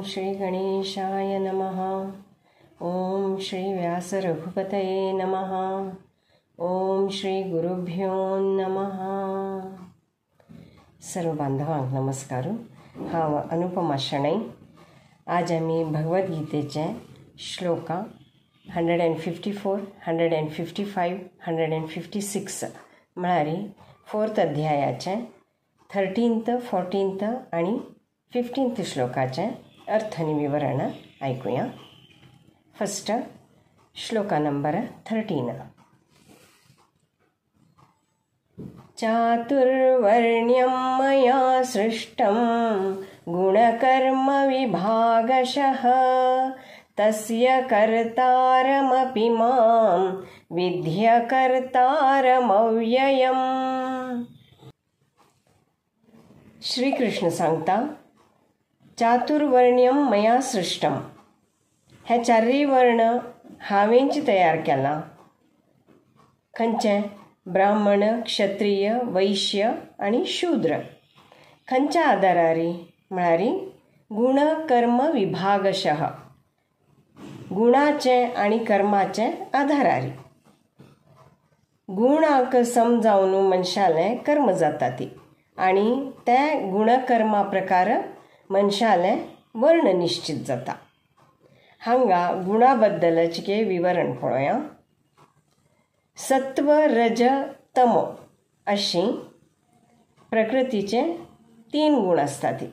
श्री गणेशाय नमः. ओम श्री व्यासरघुपतये नमः. ओम श्री गुरुभ्यो नमः. सर्व बांधवांक नमस्कार. हांव अनुपमा शणै. आज आमी भगवद्गीतेचे श्लोका 154, 155, 156 म्हळ्यार फोर्थ अध्यायाचे 13th, 14th आनी 15th श्लोकाचे अर्थ आनी विवरण आयकुया. फर्स्ट श्लोका नंबर 13. चातुर्वर्ण्यं मया सृष्टं गुणकर्म विभागशः तस्य कर्तारमपि मां विद्य कर्तारमव्ययम्. श्रीकृष्ण सांगता, चातुर्वर्ण्यं मया सृष्टं, हे चारय वर्ण हांवेंच तयार केलां. खंयचें? ब्राह्मण, क्षत्रिय, वैश्य आनी शूद्र. खंयच्या आदारारी? म्हळ्यार गुण कर्म विभागशः, गुणाचे आनी कर्माचे आधारारी. गुणाक समजावन मनशालें कर्म जाता ती आनी ते गुणकर्मा प्रकार मनशालें वर्ण निश्चित जाता. हांगा गुणा बद्दलचें विवरण पळोवया. सत्व, रज, तमो अशी प्रकृतीचे 3 गुण आसतात.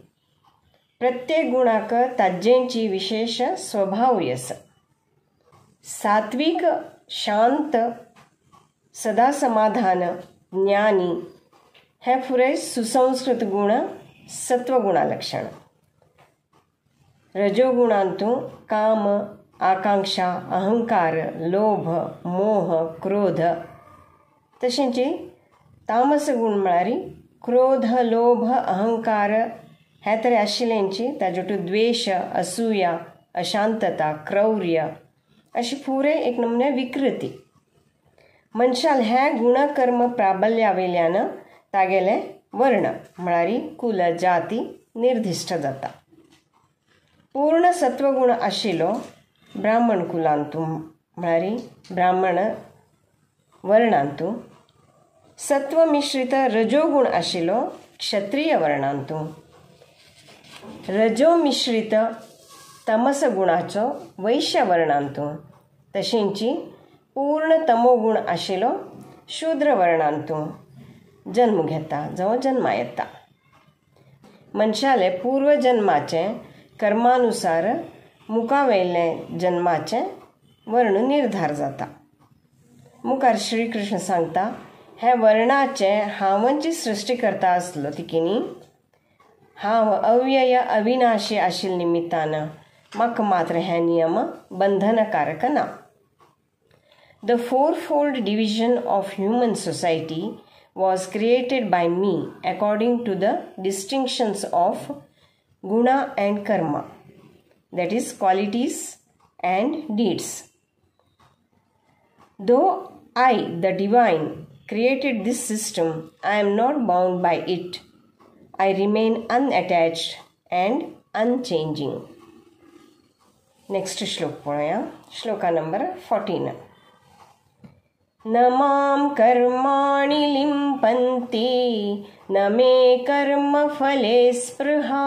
प्रत्येक गुणाक ताज्जेंची विशेष स्वभावूय आसा. सात्विक, शांत, सदा समाधान, ज्ञानी हे फुडें सुसंस्कृत गुण सत्वगुणा लक्षण. रजोगुणांतू काम, आकांक्षा, अहंकार, लोभ, मोह, क्रोध. तशेंच तामस गुण म्हळ्यार क्रोध, लोभ, अहंकार हे तरी आशिल्ल्यांची ताजे द्वेश, असूया, अशांतता, क्रौर्य अशी पुरे एक नमुने विकृती. मनशाल हे गुणकर्म प्राबल्यावेल्यान तागेले वर्ण म्हळ्यार कुल, जाती निर्दिश्ट जाता. पूर्ण सत्वगुण आशिल्लो ब्राह्मण कुलांतू म्हळ्यार ब्राह्मण वर्णांतू, सत्व मिश्रित रजोगुण आशिल्लो क्षत्रिय वर्णांतू, रजो मिश्रित तमस गुणाचो वैश्य वर्णांतू, तशेंच पूर्ण तमोगुण आशिल्लो शूद्र वर्णांतू जन्म घेता, जावं जन्मा येता. मनशाले पूर्वजन्माचे कर्मानुसार मुखावयले जन्माचे वर्ण निर्धार जाता. मुखार श्रीकृष्ण सांगता, हे वर्णाचे हांवच सृश्टी करता आसलो तिकीनी हांव अव्यय अविनाशी आशिल्ले निमित्तान म्हाका मात्र हे नियम बंधनकारक ना. The fourfold division of human society was created by me according to the distinctions of guna and karma, that is qualities and deeds. Though I, the divine, created this system, I am not bound by it. I remain unattached and unchanging. Next shlok पळोवया, shloka number 14. न मां कर्माणि लिम्पन्ति न मे कर्मफले स्पृहा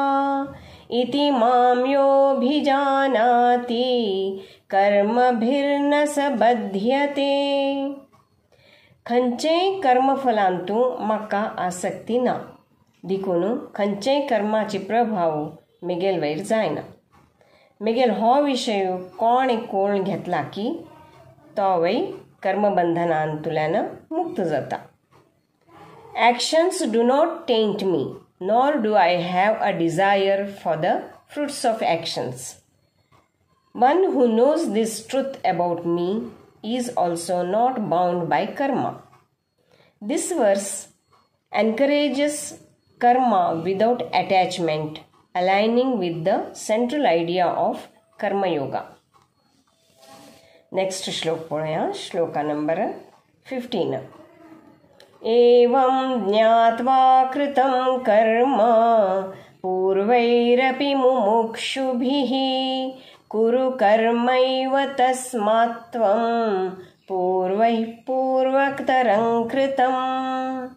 इति मां योऽभिजानाति कर्मभिर्न स बध्यते. खंयचेय कर्मफलांतू म्हाका आसक्ती ना, देखून खंयचेय कर्माचे प्रभाव मेगेल वयर जायना. मेगेल हो विशय कोण कोण घेतला की तो वय कर्मबंधनांतल्यान मुक्त जाता. Actions do not taint me, nor do I have a desire for the fruits of actions. One who knows this truth about me is also not bound by karma. This verse encourages karma without attachment, aligning with the central idea of karma yoga. Next shlok पळोवया, shloka number 15. एवं ज्ञात्वा कृतं कर्म पूर्वैरपि मुमुक्षुभिः कुरु कर्मैव तस्मात् त्वं पूर्वैः पूर्वतरं कृतम्.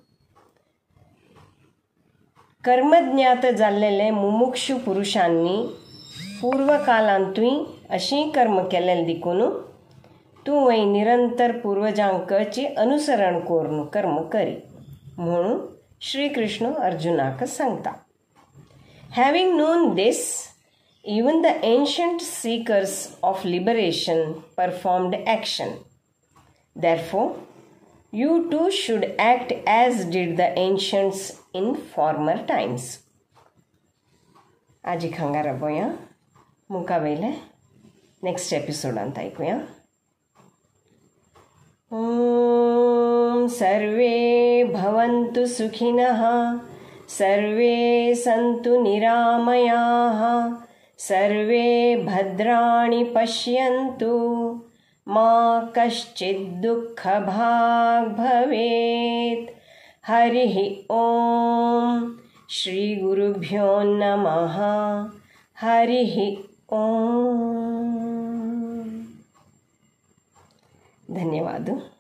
कर्मज्ञात जाल्लेले मुमुक्षु पुरुषांनी पूर्वकालांतूय अशीं कर्म केल्लें देखून तूं वय निरंतर पूर्वजांकची अनुसरण करून कर्म करी म्हणून श्रीकृष्ण अर्जुनाक सांगता. Having known this, even the ancient seekers of liberation performed action. Therefore, you too should act as did the ancients in former times. आजी खांगारा बोया मुखावयले नेक्स्ट एपिसोडांत आयकुया. ॐ सर्वे भवन्तु सुखिनः, सर्वे सन्तु निरामयाः, सर्वे भद्राणि पश्यन्तु, मा कश्चित् दुःखभाग् भवेत्. हरिः ॐ. श्री गुरुभ्यो नमः. हरिः ॐ. धन्यवाद.